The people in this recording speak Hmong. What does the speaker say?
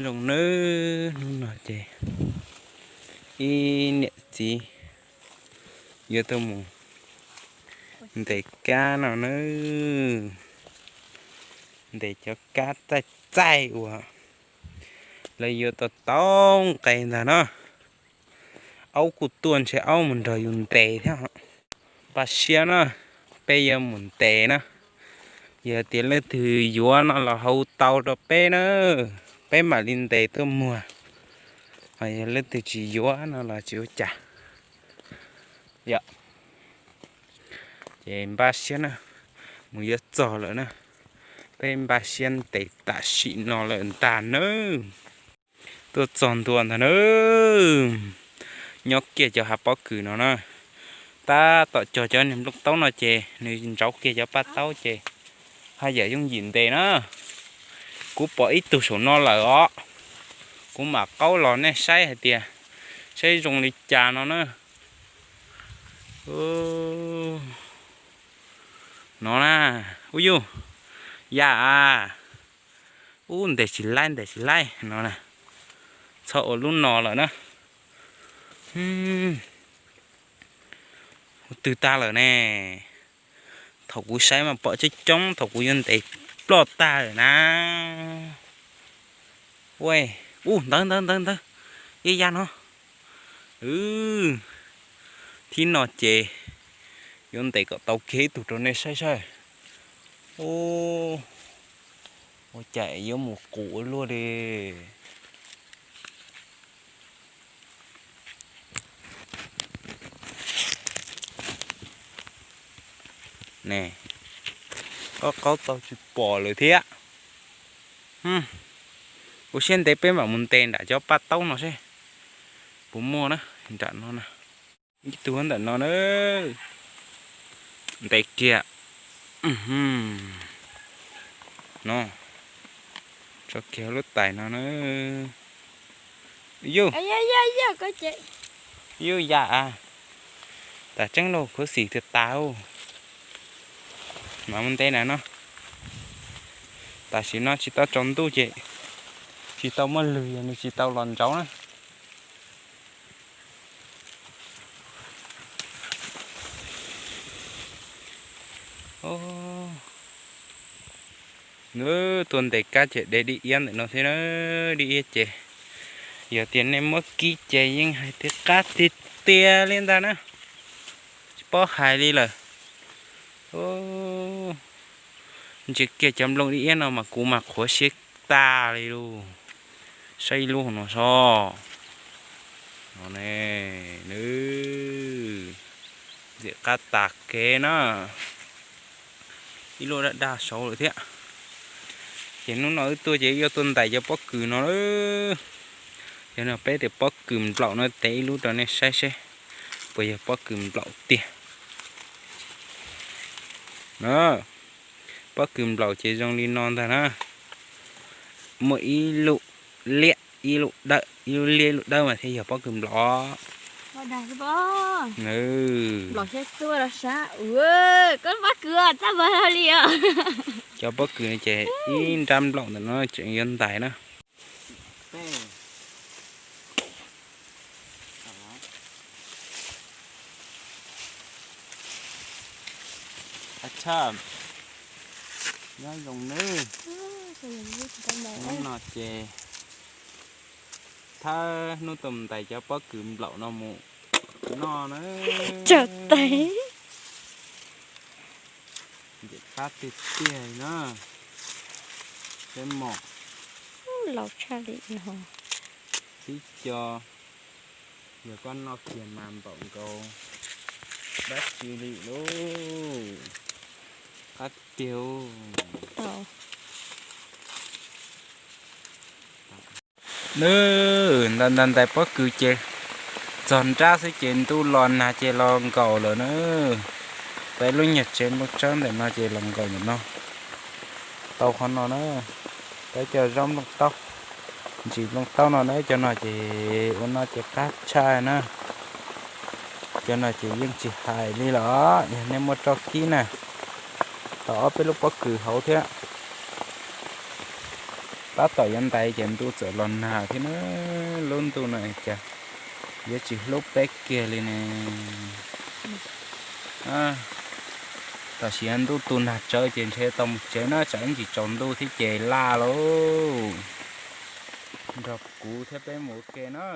Zoo nawb, hnub no ces ib niam txiv yuav tuaj mus ntes kab no nawb. Ntes cov kab txaij txaij uas lawv yuav tau tau nqe ntag na. Aub kuj tuaj ntshe aub mus nrog yus ntes thiab. Npaj siab na, peb yuav mus ntes na. Yog tias leej twg yuav no los hu tau rau peb na, peb mam li ntes tuaj muag. Ho yog leej twg tsis yuav no los tsis ua cas. Yom, ces npaj siab na, mus yuav txog lawm na. Peb npaj siab ntes tam sim no lawm ntag nawb. Tuaj txog ntua ntag nawb. Nyob kiag cov hav pob kws no na. Tab tom cog cov niag nplooj taub no ces nws ntsauv kiag cov paj taub ces haj yam yooj yim ntes na. Kuv pom ib tug saum no lawm os. Kuv mam qaub los nej saib hais tias saib zoo li cas no na. No na, ub yuj, ya a, ub ntes tsis laib ntes tsis laib no na. Txhob ua lub no lawm na. Ub twg tag lawm ne. Thaum kuv saib mas pom coob coob, thaum kuv yuav ntes ploj tag lawm na. Ua, ub ntawd ntawd ntawd ntawd, ib yam no. Thib no ces yuav ntes kom tau kiag ib tug rau nej saib saib. Ua cas yuav mus qus ua luaj li. Ne, qaub qaub tau tsis pom lawm thiab. Ua siab ntev peb mam mus ntes nram cov paj taub no seb puas muaj na, nram no na. Ib tug ntawm no na, ntes kiag. No, tso kiag lub tais no na. Yuj, yuj ya, tas tseeb lauj, khuv xim tiag tas. Mam mus ntes na no. Tam sim no tsis tau tsaus ntuj ces tsis tau muaj lwg, yog nws tsis tau los ntsauv na. Nws tuaj ntes kab ces de dib iab ntawm no thiab na, dib iab ces yog tias nej muab kib ces yeej hais tias qab tiag tiag li ntag na, tsis paub hais li lawm. Ntsia kiag cov nplooj dib iab no mas kuv mas qhuav siab tag li lauj. Saib ib lub no sob. No ne, nws ntxim qab tas kev na. Ib lub daj daj saud lawm thiab. Ces hnub no wb tuaj ces wb yuav tuaj ntais cov pob kws no lawm. Yog no peb tias pob kws nplaum no tes ib lub rau nej saib seb puas yog pob kws nplaum tiag. Pob kws nplaum ces zoo li no ntag na. Muaj ib lub liab ib lub dawb, ib lub liab ib lub dawb mas thiaj yog pob kws nplaum. Cov pob kws no ces ib nrab nplaum ntawm no tseem yuav ntais na. Nyob zoo nawb. Hnub no ces thawb hnub tuaj ntais cov pob kws nplaum no mus noj na. Tsawg tais. Ntxim qab tiag tiag na. Peb mom. Laus tshaj li no. Tib co, yog koj noj kiag mas npaum nkaus dab tsi li lauj. Qab tiag. Nws ntais ntais ntais pob kws ces txog nrab xwb ces ntuj los nag ces los nkaum lawm na. Peb lub nyuag tsev nplooj tsawb ntawm no ces los nkaum ntawm no. Tau qhov no na, peb cov zaub nplooj taub, ntsis nplooj taub no na, cov no ces ua no ces qab tshaj na. Cov no ces yeej tsis hais li los yog nej muaj roj kib na, tau ob peb lub pob kws hauv thiab. Tab tom yuav ntais ces ntuj txawm los nag thiab na. Lub ntuj no cas yuav tsis hlub peb kiag li ne. Tam sim no ntuj tu nag tsawv ces ntshe tau mus tsev na, tsam ib ntsis tsaus ntuj thiab ces laj lauj. Nrog kuv thiab peb mus ua ke na.